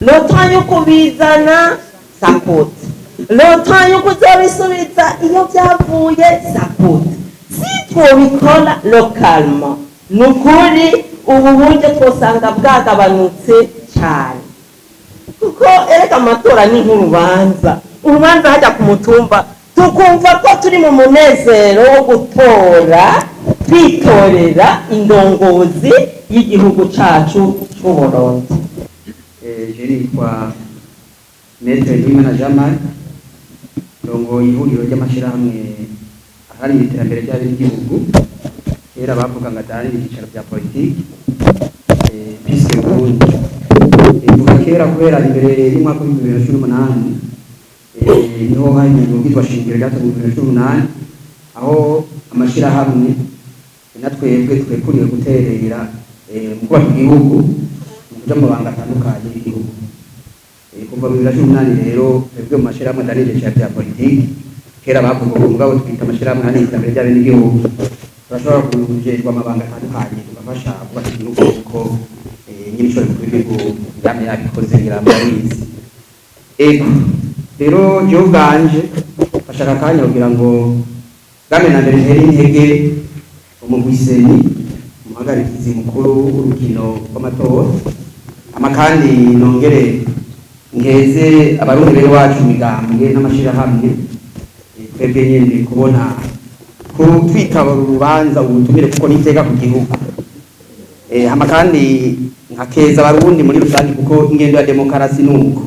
Le temps yo kubizana, ça coûte. Le temps yo kuzobisubiza iyo byavuye, ça coûte. Si twobikora localement, ni ukuri ubu buryo twosanga bwagabanutse cyane, kuko erega amatora ni nk'urubanza, urubanza hajya ku mutumba, tukumva ko turi mu munezero wo gutora, twitorera indongozi y'igihugu cacu c'Uburundi. Je nitwa Maître Nduwimana Jean Marc, ndongoye ihuriro ry'amashirahamwe aharanira iterambere ry'abenegihugu, kera bavuga ngo adaharanira ibyicaro bya politiki, PISC Burundi. Mvuga kera kubera imbere y'umwaka w'2018, niho hari ibwizwa shingiro ryateguwe mu 2018, aho amashirahamwe na twebwe twekuriwe guterera mu kubaka igihugu, mu kuja mu mabanga atandukanye y'igihugu. Kuva mu 2018 rero, twebwe mu mashirahamwe adaharanira ibyicaro bya politiki, kera bavuga ubu mugabo twita amashirahamwe aharanira iterambere ry'abenegihugu, turashobora kujejwa amabanga atandukanye, tugafasha kubaka igihugu, kuko nyir'icoro mukuru w'igihugu yama yabikoze, ngira murabizi. Ego rero, jewe ubwanje bashaka akanya kugira ngo bwame na mbere ntere intege umugwi CENI, umuhagarikizi mukuru w'urukino rw'amatora, ama kandi nongere ngeze Abarundi bene wacu, imigambwe n'amashirahamwe, twebwe nyene kubona twitaba urubanza, ubutumire, kuko niteka ku gihugu. Hama kandi nkakeza Abarundi muri rusange, kuko ingendo ya demokarasi nuko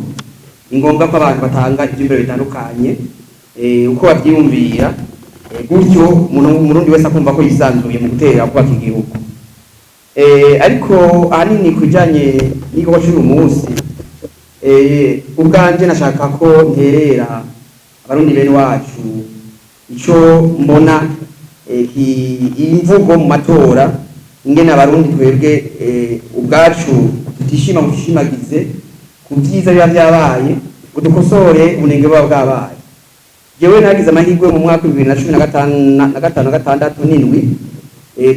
ni ngombwa ko abantu batanga ivyiyumviro bitandukanye, uko bavyiyumvira, gutyo Umurundi wese akumva ko yisanzuye mu gutera kubaka igihugu. Ariko ahanini ku bijanye n'igikorwa c'uyu munsi, ubwanje nashaka ko nterera Abarundi bene wacu ico mbona, imvugo mu matora, ingene Abarundi twebwe ubwacu tutishima ngo dushimagize ku vyiza biba vyabaye, ngo dukosore ubunenge buba bwabaye. Jewe nagize amahirwe mu mwaka wa 2015 na gatanu, na gatandatu n'indwi,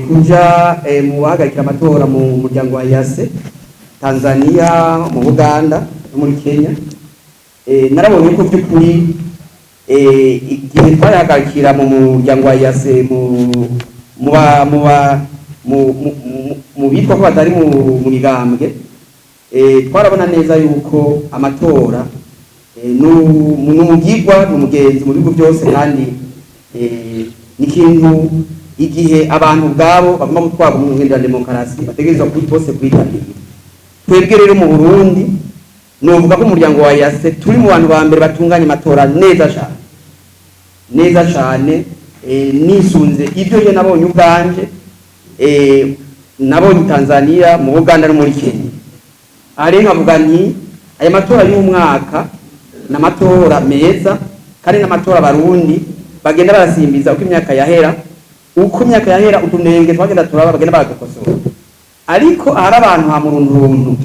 kuja mu bahagarikira amatora mu muryango wa EAC, Tanzania, mu Buganda no muri Kenya. Narabonye ko by'ukuri, igihe twayahagarikira mu muryango wa EAC, mu ba mu ba mu mu- mu- mu bitwa ko batari mu migambwe, twarabona neza yuko amatora n'umugigwa, n'umugenzi mu bihugu byose, kandi ni ikintu igihe abantu ubwabo bagomba gutwarwa mu ngendo ya demokarasi bategerezwa kuri bose kwitabira. Twebwe rero mu Burundi, novuga ko umuryango wa EAC turi mu bantu ba mbere batunganya amatora neza cyane, neza cyane, nisunze ibyo je nabonye ubwanje, nabonye Tanzania, mu Buganda no muri Kenya. Aha rero nkavuga nti aya matora y'umwaka ni amatora meza, kandi n'amatora Abarundi bagenda barasimbiza uko imyaka yahera. Uko imyaka yahera, utunenge twagenda turaba bagenda baradukosora, ariko ahari abantu ha murunturuntu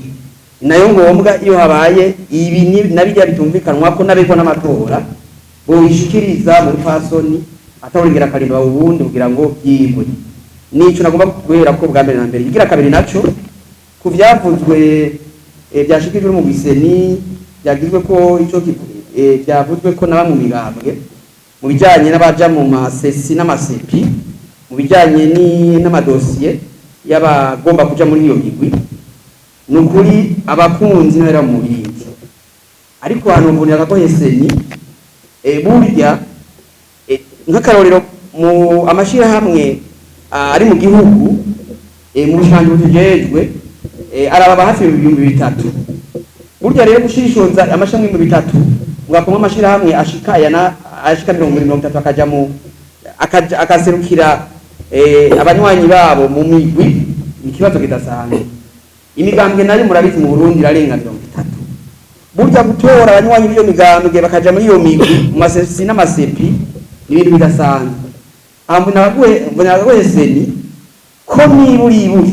nayo ngombwa iyo habaye ibi na birya bitumvikanwa ko n'abegwa n'amatora bobishikiriza mu rupfasoni, atawurengera akarinda ubundi, kugira ngo byigwe. Nico nagomba guhera ko bwa mbere na mbere. Igira kabiri naco, ku vyavuzwe, byashikirijwe mu CENI, byagizwe ko ico byavuzwe ko naba mu migambwe, mu bijanye n'abaja mu ma CECI n'ama CEPI, mu bijanye n'amadosiye y'abagomba kuja muri iyo migwi, ni ukuri abakunzi ntibera mu bindi, ariko hano mvunira akagohe CENI. Burya, nk'akarorero, mu amashirahamwe ari mu gihugu, mu bushanji butujejwe, arababa hafi 3000. Burya rero gushishoza amashirahamwe 3000, mugakoma amashirahamwe ashika aya na ashika 20, 30, akaja mu akaja akaserukira abanywanyi babo mu migwi, ni ikibazo kidasanzwe. Imigambwe nayo murabizi, mu Burundi irarenga 30. Burya gutora abanywanyi b'iyo migambwe bakaja muri iyo migwi, mu ma CECI n'ama CEPI, ni ibintu bidasanzwe. Aha mbona abaguhe CENI ko niba uri iburi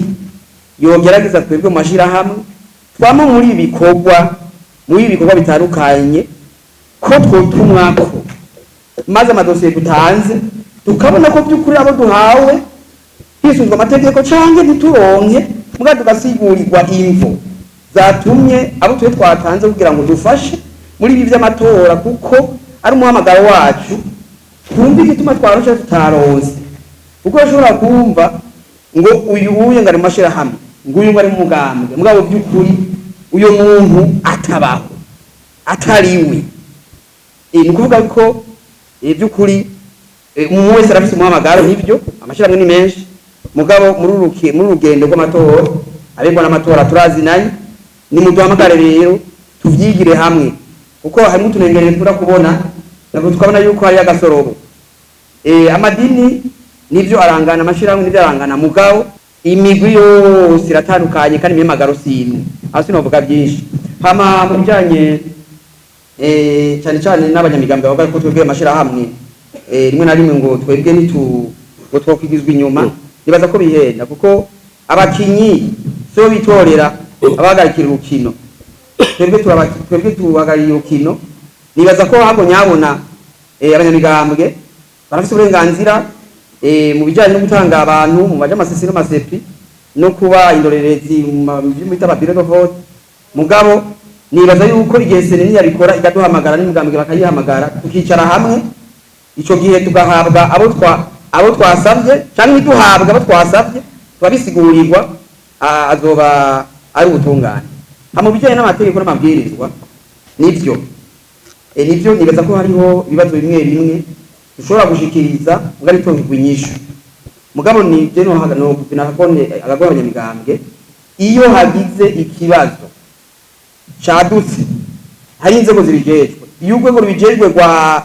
yogerageza twebwe mu mashirahamwe twama muri ibi bikorwa bitandukanye, ko twotumwako, maze amadosiye dutanze tukabona ko by'ukuri abo duhawe hisunzwe amategeko, canke ntituronke, mbwa tugasigurirwa imvo. Zatumye abo twe twatanze kugira ngo dufashe muri ibi vy'amatora, kuko ari umuhamagaro wacu, twumva igituma twarusha tutaronse, kuko ushobora kumva ngo uyu uye ngo ari mu mashirahamwe, ngo uyu ngo ari mu mugambwe, mugabo by'ukuri uyo muntu atabaho, atariwe. Ni ukuvuga ko by'ukuri umuntu wese arafise umuhamagaro. Nivyo, amashirahamwe ni menshi, mugabo muri urugendo rw'amatora, abegwa n'amatora turazinanye. Ni muduhamagare rero tuvyigire hamwe, kuko harimo utunengerere dukunda kubona, ntabwo tukabona yuko hari agasorobo. Amadini nivyo arangana, amashirahamwe nivyo arangana, mugabo imigwi yose iratandukanye kandi imyamagaro si imwe. Aho sinovuga byinshi. Hama mu bijanye cyane cyane n'abanyamigambwe bavuga ko twebwe amashirahamwe rimwe na rimwe ngo twebwe nitu ngo twokwigizwa inyuma, nibaza ko bihenda, kuko abakinyi so bitorera abahagarikira urukino. Twebwe tuhagarariye urukino. Nibaza ko ahubwo nyabona abanyamigambwe barafise uburenganzira mu bijanye no gutanga abantu mu maja ama CECI n'ama CEPI no kuba indorerezi mu byo bita bureau de vote. Mugabo nibaza yuko igihe CENI yabikora ikaduhamagara, n'imigambwe bakayihamagara, tukicara hamwe, ico gihe tugahabwa abo twasavye canke ntiduhabwe abo twasavye, tukabisigurirwa, azoba ari ubutungane. Hama mu bijanye n'amategeko n'amabwirizwa, nivyo, nibaza ko hariho ibibazo bimwe bimwe dushobora gushikiriza mugabo bitongirwa inyishu. Mugabo ni je no no agagone abanyamigambwe, iyo hagize ikibazo cadutse hari inzego zibijejwe, iyo urwego rubijejwe rwa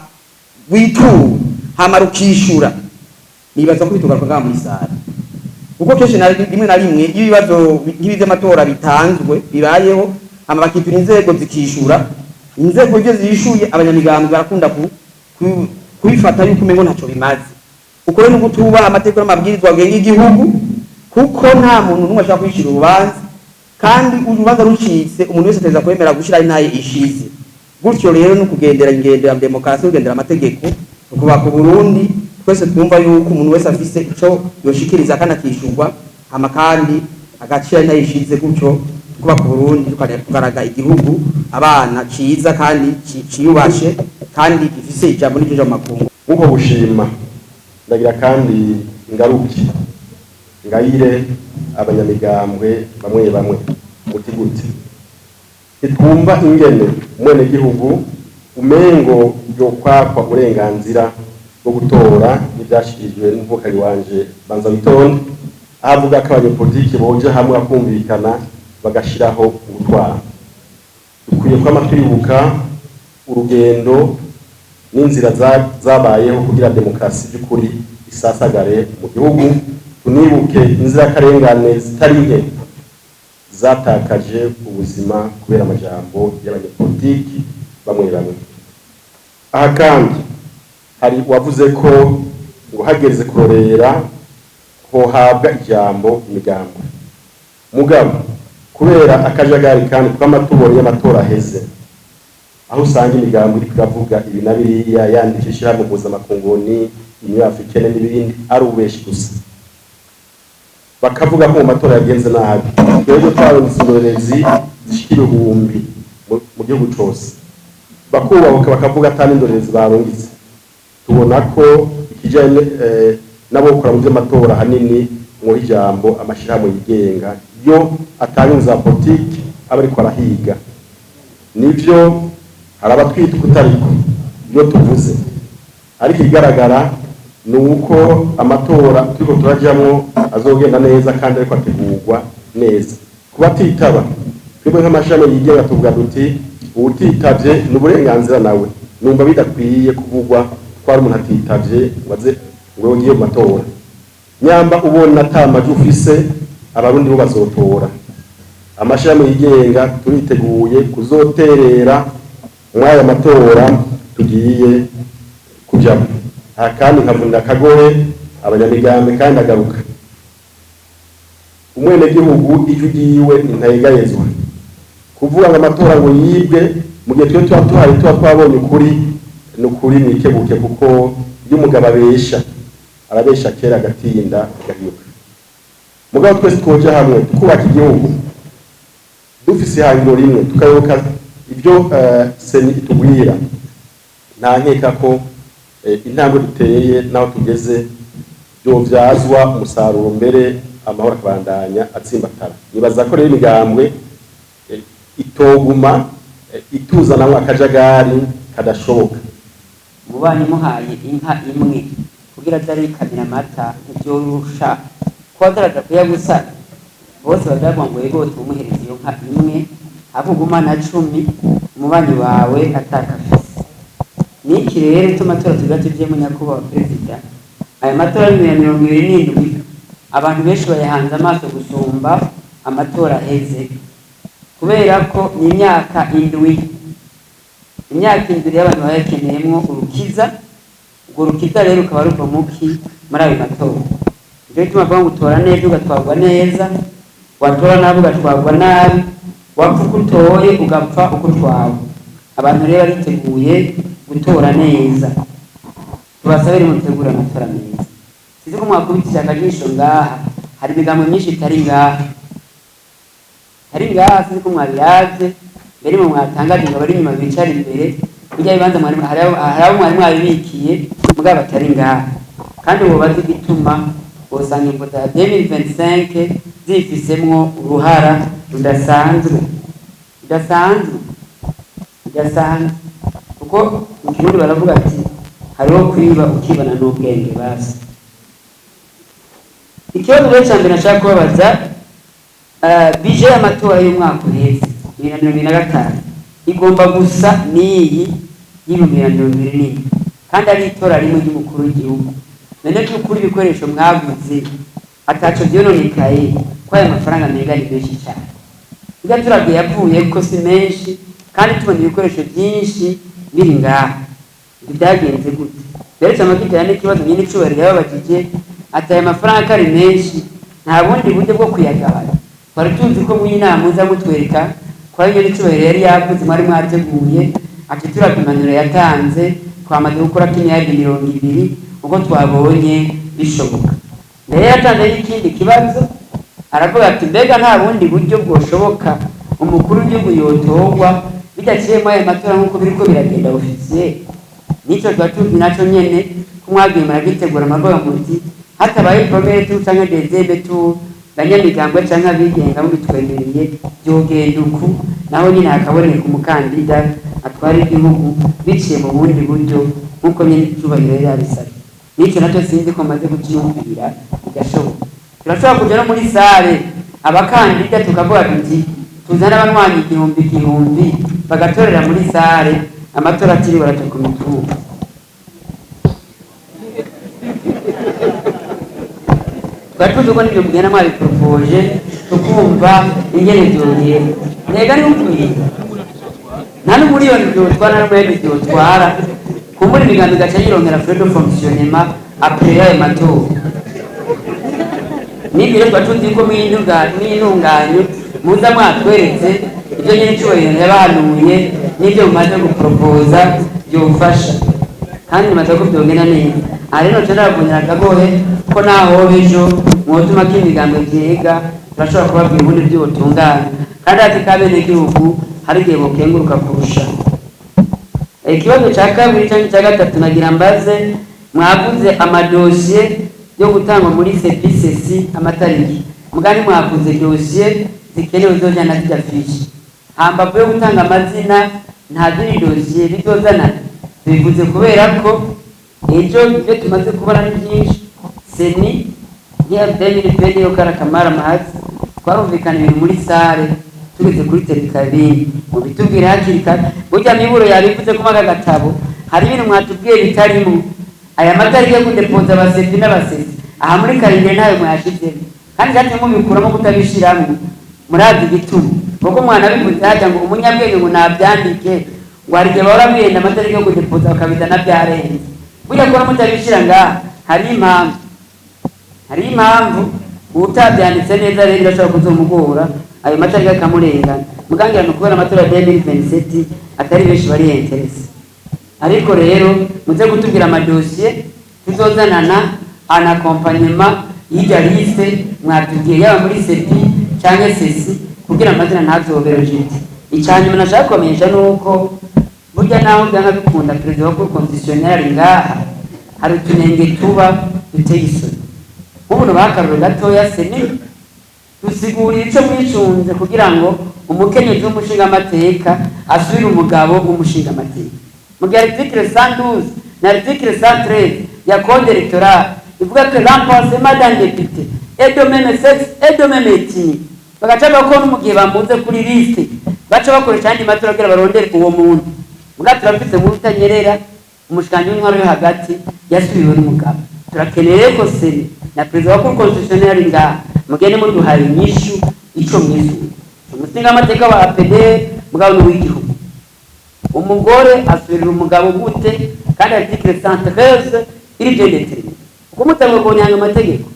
rwituwe hama rukishura, nibaza ko bitugaruka ngaha muri salle, kuko kenshi na rimwe na rimwe iyo ibibazo nk'ibi vy'amatora bitanzwe bibayeho, hama bakitura inzego zikishura, inzego ibyo zishuye abanyamigambwe barakunda kubifata yuko umengo ntaco bimaze. Uko rero ni ugutubaha amategeko n'amabwirizwa agenga igihugu, kuko nta muntu n'umwe ashobora kwishira urubanza, kandi urubanza rucitse umuntu wese ateza kwemera gushiraho intaye ishize. Gutyo rero no kugendera ingendo ya demokarasi, kugendera amategeko, ukuba ku Burundi twese twumva yuko umuntu wese afise ico yoshikiriza kandi akishurwa, hama kandi agacira intaye ishize. Gutyo kuba ku Burundi tukaraga igihugu abana ciza kandi ciyubashe kandi gifise ijambo n'iryo mu makungu. Uko gushima ndagira kandi ngaruke ngayire abanyamigambwe bamwe bamwe. Muti gute? Ntitwumva ingene umwenegihugu umengo yokwakwa uburenganzira bwo gutora, n'ivyashikirijwe n'umuvukanyi wanje Banza Witonde, aho avuga ko abanyepolitiki boja hamwe bakumvikana bagashiraho ubutwara. Dukwiye kwama twibuka urugendo n'inzira zabayeho kugira demokarasi by'ukuri isasagare mu gihugu, tunibuke inzirakarengane zitari nke zatakaje ubuzima kubera amajambo y'abanyepolitiki bamwe bamwe. Aha kandi hari uwavuze ko ngo hageze kurorera hohabwa ijambo imigambo, mugabo kubera akajagari kandi tw'amatuboro y'amatora aheze, aho usanga imigambo iriko iravuga ibi na biriya, yandikisha ishirahamwe mpuzamakungu ni Union Africaine n'ibindi, ari ububeshi gusa, bakavuga ko mu matora yagenze nabi. Twebwe twaronse indorerezi zishika 1000 mu gihugu cose, bakubahuka bakavuga ata n'indorerezi barungitse. Tubona ko ikijanye n'abokora mu vy'amatora hanini mwoha ijambo amashirahamwe yigenga yo atanga za politiki aba ariko arahiga. Nivyo, hari abatwita ukutariko iyo tuvuze, ariko ikigaragara ni uko amatora turiko turajamwo azogenda neza kandi ariko ategurwa neza. Kuba atitaba, twebwe nk'amashami yigenga tuvuga duti uwutitavye ni uburenganzira nawe. Numva bidakwiye kuvugwa ko hari umuntu atitavye ngo aze ngo ugiye mu matora. Nyamba ubona ata majwi ufise, Abarundi bo bazotora. Amashami yigenga turiteguye kuzoterera muri aya matora tugiye kujamo. Aha kandi nkavunira akagohe abanyamigambi kandi agaruka umwenegihugu ijwi ryiwe ntayegayezwa. Kuvuga ngo amatora ngo yibwe mu gihe twe tuba tuhari, tuba twabonye ukuri, ni ukuri mwikebuke, kuko iyo umugabo abesha arabesha kera agatinda agahinyuka. Mugabo twese twoja hamwe tukubaka igihugu. Dufise ihangiro rimwe, tukayoboka ibyo CENI itubwira, nta nkeka ko intambwe duteye n'aho tugeze byovyazwa umusaruro, mbere amahoro akabandanya atsimbatara. Nibaza ko rero imigambwe itoguma ituzanamwo akajagari kadashoboka. Umubanyi muhaye inka imwe kugira aze arikamira amata, ntivyorusha kuba azaraja kuyagusana bose bazavuga ngo yego, tumuhereze iyo nka imwe, ahubwo na 10 umubanyi wawe atakafise. Niki rero tumatora tugira tujyemo, nyakubahwa perezida, aya matora ya 2027 abantu benshi bayahanze amaso gusumba amatora aheze, kubera ko ni imyaka 7, imyaka 7 y'abantu bayakeneyemwo urukiza. Urwo rukiza rero rukaba ruva muki? Muri ayo matora. Nicyo gituma bavuga ngo utora neza ugatwarwa neza, watora nabi ugatwarwa nabi, wapfa uko utoye ugapfa uko utwawe. Abantu rero bariteguye gutora neza. Tubasabire mutegure amatora meza. Sizi ko mwakubitije akajisho ngaha, hari imigambo myinshi itari ngaha, itari ngaha. Sinzi ko mwabiravye mbere mu mwatangaje ngo abari inyuma bicara imbere. Burya bibanza mwari, hari abo mwari mwabibikiye mugabo batari ngaha, kandi wobaza igituma, wosanga imvo za 2025 zifisemwo uruhara rudasanzwe, rudasanzwe, rudasanzwe, kuko mu Kirundi baravuga ati hariho kwiba ukibana n'ubwenge. Basi ikibazo rero cya mbere nashaka kubabaza, budget y'amatora y'umwaka uheze 2025 igomba gusa n'iyi y'2024, kandi ari itora rimwe ry'umukuru w'igihugu. None by'ukuri ibikoresho mwaguze ataco vyononekaye, ko aya mafaranga menga ni menshi cyane? Burya turabwiye yavuye ko si menshi, kandi tubona ibikoresho byinshi biri ngaha. Ibyo byagenze gute rero? Cyama kijyana n'ikibazo nyine icubahiro yababajije ati aya mafaranga ko ari menshi, nta bundi buryo bwo kuyagabanya? Twari tuzi ko mu inama muza mutwereka ko ari nyine icubahiro yari yavuze mwari mwateguye, ati turabye impanuro yatanze, twamaze gukora 20 miliyari uko twabonye bishoboka. Mbere yatanze n'ikindi kibazo, aravuga ati mbega nta bundi buryo bwoshoboka umukuru w'igihugu yotorwa bidaciye muri ayo matora nk'uko biriko biragenda officiel? Nico tuba tuzi naco nyene ko mwagiye muragitegura, amavuga muti hatabaye premier tour canke deuxième tour, banyamigambwe canke abigenga mubitwemereye vyogenda uku, naho nyine hakaboneka umukandida atwara igihugu biciye mu bundi buryo nk'uko nyene icubahiro yari yabisabye. Nico nacyo sinzi ko maze kuciyumvira bigashoboka. Turashobora kuja no muri salle abakandida, tukavuga tuti tuzane abanywanyi igihumbi igihumbi, bagatorera muri salle, amatora akiri baraja ku mitumba. Twari tuzi ko nibyo mugenda mwabiporopoje, tukumva ingene vyogenda. Ntega ni ukwiye, nta n'umuriyoni vyotwara, nta n'umuriyoni vyotwara. Kumbura imigambi igaca yironkera frais de fonctionnement après y'ayo matora. N'ibyo rero tuba tuzi ko mw'intunganyo muza mwatweretse ibyo nyine icubahiro yabahanuye n'ibyo mumaze guporopoza byofasha, kandi nibaza ko byogenda neza. Aha rero noca ndabavunira akagohe ko naho ejo mwotuma ko imigambi vyiga, turashobora kubabwira ubundi buryo butunganye, kandi ati k'abenegihugu hari igihe bokenguruka kurusha. Ikibazo cya kabiri cyangwa icya gatatu nagira mbaze, mwavuze amadosiye yo gutangwa muri CEPI, CECI, amatariki, mugani mwavuze dosiye zikenewe zojana zirya fiches. Hambavu yo gutanga amazina, nta zindi dosiye bizozana? Bivuze kubera ko ejo ibyo tumaze kubona ni byinshi. CENI nk'iya 2020 yo karakamara mahazi, twarumvikana ibintu muri salle, tugeze kuri terikabini mubitubwire hakiri kare. Burya miburo yabivuze ko aka gatabo hari ibintu mwatubwiye bitarimo. Aya matariki yo kudepoza aba CEPI n'aba CECI aha muri calendrier ntayo mwayashizemo, kandi zatumye mubikuramo kutabishiramo. Murazi igituma, kuko mwanabivuze hajya ngo umunyabwenge ngo nabyandike, ngo hari igihe bahora bihenda amatariki yo kudepoza bakabizana byarenze. Burya kuba mutabishira ngaha hari impamvu, hari impamvu. Utabyanditse neza rero birashobora kuzomugora, ayo matariki akamurengana. Mugangira ni ukubera amatora ya 2027 atari benshi bari intéressés. Ariko rero muze kutubwira amadosiye tuzozanana en accompagnement y'irya liste mwatubwiye, yaba muri CEPI canke CECI, kugira Kugira amazina ntazobere jiti. Icya nyuma nashaka kubamenyesha ni uko burya naho byanga bikunda, perezida wa Cour constitutionnelle ari ngaha, hari utunenge tuba duteye isoni. Nk'ubu bakaruro gatoya, CENI dusigurira ico mwicunze kugira ngo umukenyezi w'umushingamateka asubire umugabo w'umushingamateka, mu gihe article 112 na article 113 ya code électoral ivuga que remplacement d'un député est de même sexe et de même ethnie, bagaca bakora mu gihe bamuze kuri liste, baca bakoresha ayandi matora kugira barondere uwo muntu. Muga turafise mu Butanyerera umushikiranganji w'intwaro yo hagati yasubiwe n'umugabo. Turakeneye ko CENI na perezida wa Cour constitutionnelle ari ngaha, mugende muduhaye inyishu ico mwisuye. Umushinga amateka wa APD, mugabo ni w'igihugu, umugore asubirira umugabo gute kandi article 113 iri bien déterminé? Kuko mutangwa kunyanga amategeko,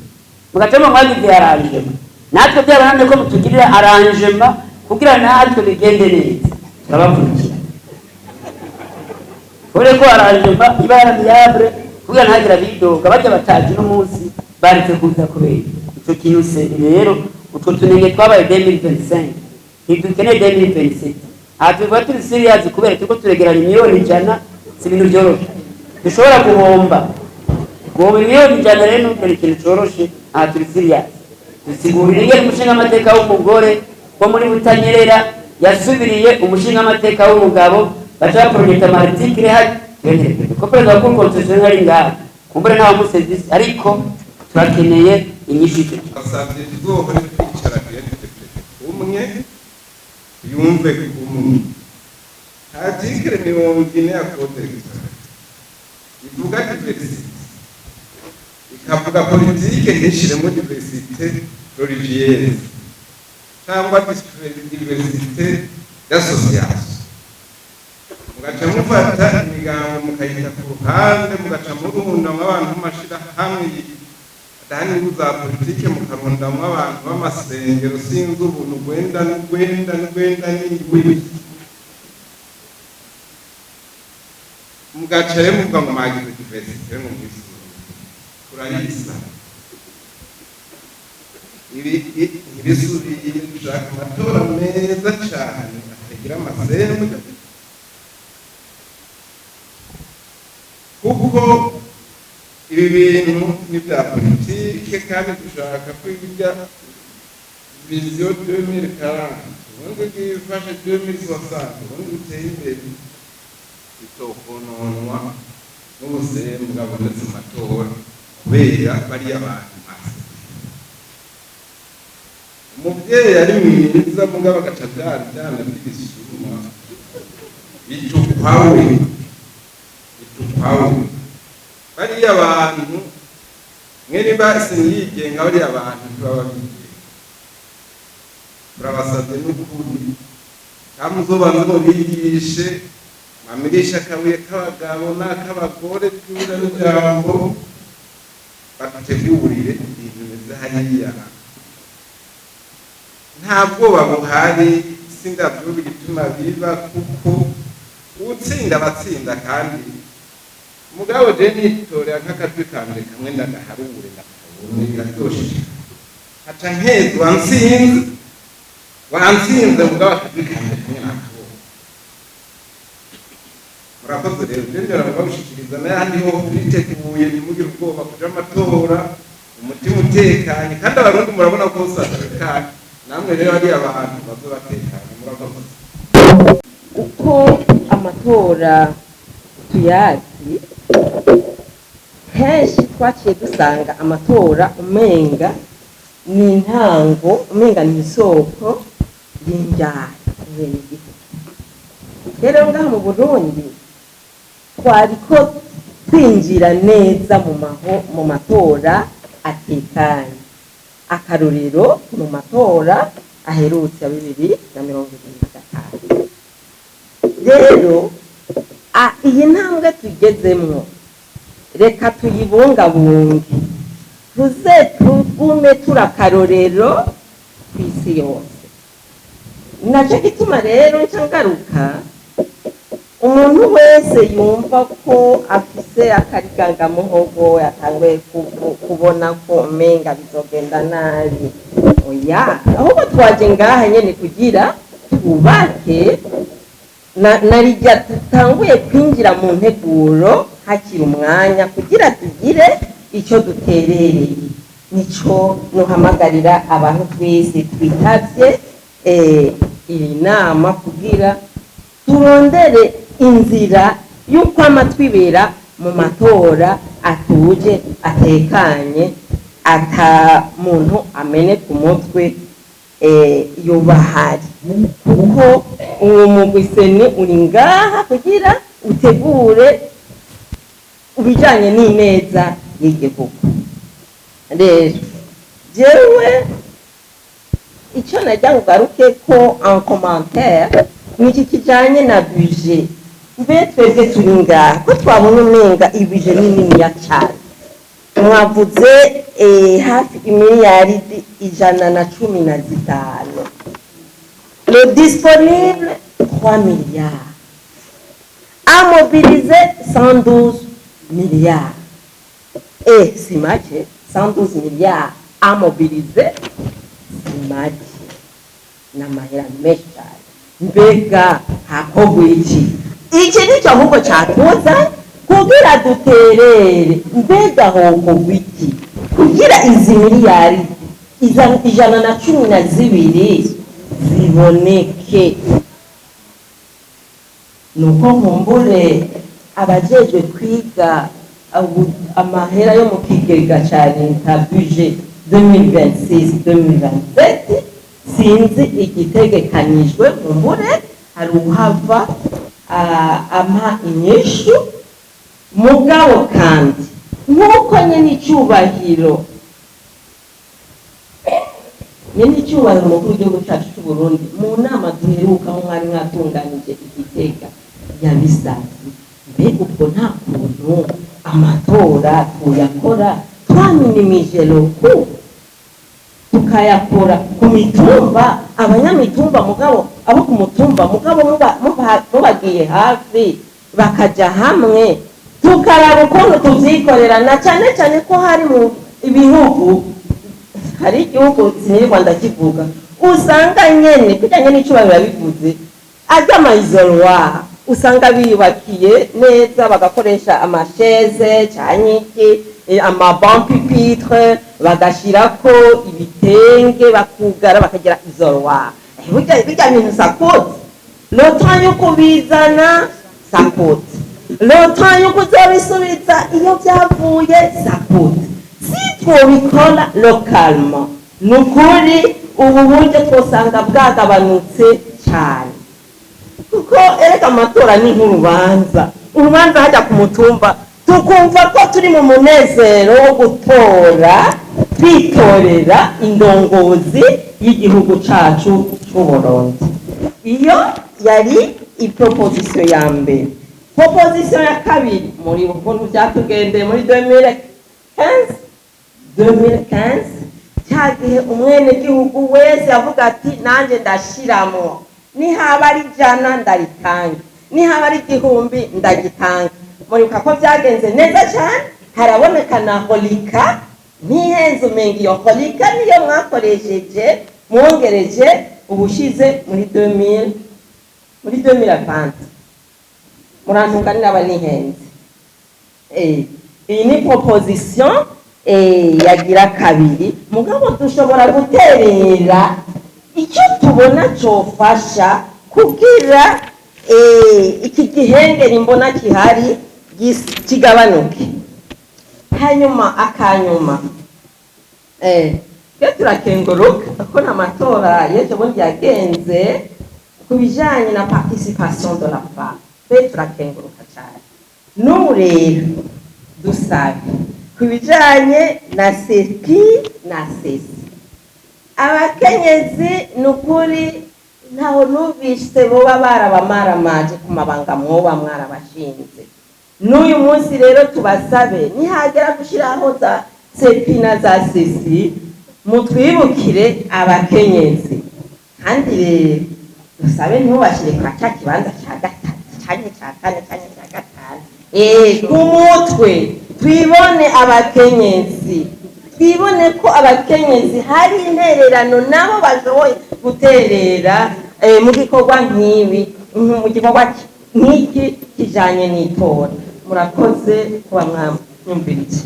mugacamo mwagize arrangement, natwe byabananiye ko mutugirira arrangement kugira natwe bigende neza, turabakurikira kubera ko arrangement iba amiable, kugira ntihagire abidoga bajya batazi n'umunsi baretse kuza kubera ico kintu. Se rero utwo tunenge twabaye 2025, ntidukeneye 2027. Aha tuvuga turi serious kubera turiko turegeranya miliyoni 100, si ibintu vyoroshe dushobora guhomba. Guhomba miliyoni 100 rero ntugire ikintu coroshe. Aha turi serious. Dusigurira ingene umushingamateka w'umugore wo muri Butanyerera yasubiriye umushingamateka w'umugabo, baca baprojecta ama articles hari ko perezida wa Cour constitutionnelle ari ngaha, kumbure nta serivisi, ariko turakeneye inyishu y'icyo kintu. Basabye tuzohore twicara tuyadepete umwe yumve umwe. Article 40 ya code électorale ivuga diversité, ikavuga politike, ntishiremo diversité religieuse cyangwa diversité d'association, mugaca mufata imigambo mukayita ku ruhande, mugaca murundamwo abantu b'amashirahamwe adahana inyungu za politike, mukarundamwo abantu b'amasengero, sinzi ubuntu gwenda n'ugwenda n'ugwenda n'indwi, mugaca rero muvuga ngo mwagize diversité ngo mwisuzume. Turayisa ibi ntibisubiye. Dushaka amatora meza cane atagira amasembwa, kuko ibi bintu ni bya politike, kandi dushaka ko ibijya vision 2040, ubundi bwifashe 2060, ubundi buteye imbere, bitokononwa n'ubusembwa bubonetse mu matora kubera bariya bantu basi. Umubyeyi ari mwiza, mugabo agaca abyara ibyana by'ibisuma, bitukwawe, bitukwawe. Bariya bantu mwe niba siniyigenga, bariya bantu ntibaba bigenga. Turabasabye n'ukuri, kandi muzobanze mubigishe, mwamirishe akabuye k'abagabo n'ak'abagore, twura n'ijambo, badutegurire ibintu bimeze hariya. Nta bwoba buhari, sindavyumva igituma biba, kuko utsinda abatsinda. Kandi mugabo je nitorera nk'akajwi kanje kamwe, ndagaharure, ndakabone, biraryoshe, haca nkeza wansinze, wansinze, mugabo akajwi kanje kamwe nakabonye. Murakoze. Rero je ndera gushikiriza n'ayandi ho turiteguye, ntimugire ubwoba kuja amatora umutima utekanye, kandi Abarundi murabona ko bose batekanye, namwe rero hariya abantu bazo batekanye. Murakoze. Uko amatora tuyazi, kenshi twaciye dusanga amatora umenga ni intango, umenga ni isoko y'injyana igihugu. Rero ngaha mu Burundi twariko twinjira neza mu matora atekanye. Akarorero, mu matora aherutse ya 2025. Rero iyi ntambwe tugezemwo, reka tuyibungabunge, tuze tugume turi akarorero ku isi yose. Nacyo gituma rero nca ngaruka. Umuntu wese yumva ko afise akarigangamuhogo, yatanguye kubona ko umenga bizogenda nabi, oya, ahubwo twaje ngaha nyene kugira twubake na narijya dutanguye kwinjira mu nteguro hakiri umwanya, kugira tugire icyo duterereye. Nico nuhamagarira abantu twese twitavye iyi nama, kugira turondere inzira y'ukwama twibera mu matora atuje, atekanye, ata muntu amene ku mutwe yobahari, kuko uwo mugwi CENI uri ngaha kugira utegure ibijanye n'ineza y'igihugu. Rero jewe icyo najya ngaruke ko en commentaire ni iki kijanye na budget. Mbe twebwe turi ngaha, ko twabona umenga ibudget ni niniya cyane, mwavuze hafi imiliyaridi 115, le disponible 3 milliards, à mobiliser 112 milliards, et si make 112 milliards à mobiliser, si make, n'amahera menshi cyane. Mbega hakorwa iki? Iki nicyo ahubwo cyatuza kugira duterere. Mbega hokorwa iki kugira izi miliyari 112 ziboneke? Nuko nkumbure abajejwe kwiga amahera yo mu kigega ca leta, budget 2026-2027, sinzi igitegekanijwe, nkumbure hari uhava ampa inyishu. Mugabo kandi nk'uko nyene icyubahiro umukuru w'igihugu cyacu cy'u Burundi mu nama duheruka mwari mwatunganije igitega yabisabye, mbega ubwo nta kuntu amatora tuyakora twaminimije roku, tukayakora ku mitumba, abanyamitumba, mugabo abo ku mutumba, mugabo mubagiye hafi, bakaja hamwe, tukaraba ukuntu tuvyikorera, na cane cane ko hari mu ibihugu, hari igihugu sinirirwa ndakivuga, usanga nyene kurya nyene icubahiro yabivuze, arya ama isoloirs usanga biyubakiye neza, bagakoresha amachaises canke iki, amabancs pupitres, bagashirako ibitenge, bakugara, bakagira isoloir. Burya bintu ça coûte. Le temps yo kubizana, ça coûte. Le temps yo kuzobisubiza iyo byavuye, ça coûte. Si twobikora localement, ni ukuri ubu buryo twosanga bwagabanutse cyane, kuko erega amatora ni nk'urubanza, urubanza hajya ku mutumba, tukumva ko turi mu munezero wo gutora, twitorera indongozi y'igihugu cacu c'Uburundi. Iyo yari iproposition ya mbere. Proposition ya kabiri, muri ukuntu byatugendeye muri 2015, 2015 cya gihe umwenegihugu wese yavuga ati: "Nanjye ndashiramwo, nihaba ari 100 ndaritanga, nihaba ari 1000 ndagitanga." Muribuka ko byagenze neza cyane, haraboneka na reliquat. Ntihenze, umenga iyo reliquat niyo mwakoresheje, mwongereje ubushize muri 2000, muri 2020. Murantunga naba nihenze. Iyi ni proposition yagira kabiri. Mugabo dushobora guterera icyo tubona cofasha kugira iki gihengeri mbona kihari kigabanuke. Hanyuma akanyuma, twe turakenguruka ko n'amatora y'ejo bundi yagenze ku bijanye na participation de la femme. Twe turakenguruka cyane. N'ubu rero dusabe ku bijanye na CEPI na CECI, abakenyezi ni ukuri ntaho numvise boba barabamaramaje ku mabanga mwoba mwarabashinze. N'uyu munsi rero tubasabe, nihagera gushyiraho za CEPI na za CECI, mutwibukire abakenyezi. Kandi rero dusabe ntubashyire kwa cya kibanza cya gatatu. Canke ca kane, canke ca gatanu. Ku mutwe twibone abakenyezi, twibone ko abakenyezi hari intererano nabo bashoboye guterera mu gikorwa nk'ibi, mu gikorwa nk'iki kijanye n'itora. Murakoze kuba mwanyumvirije.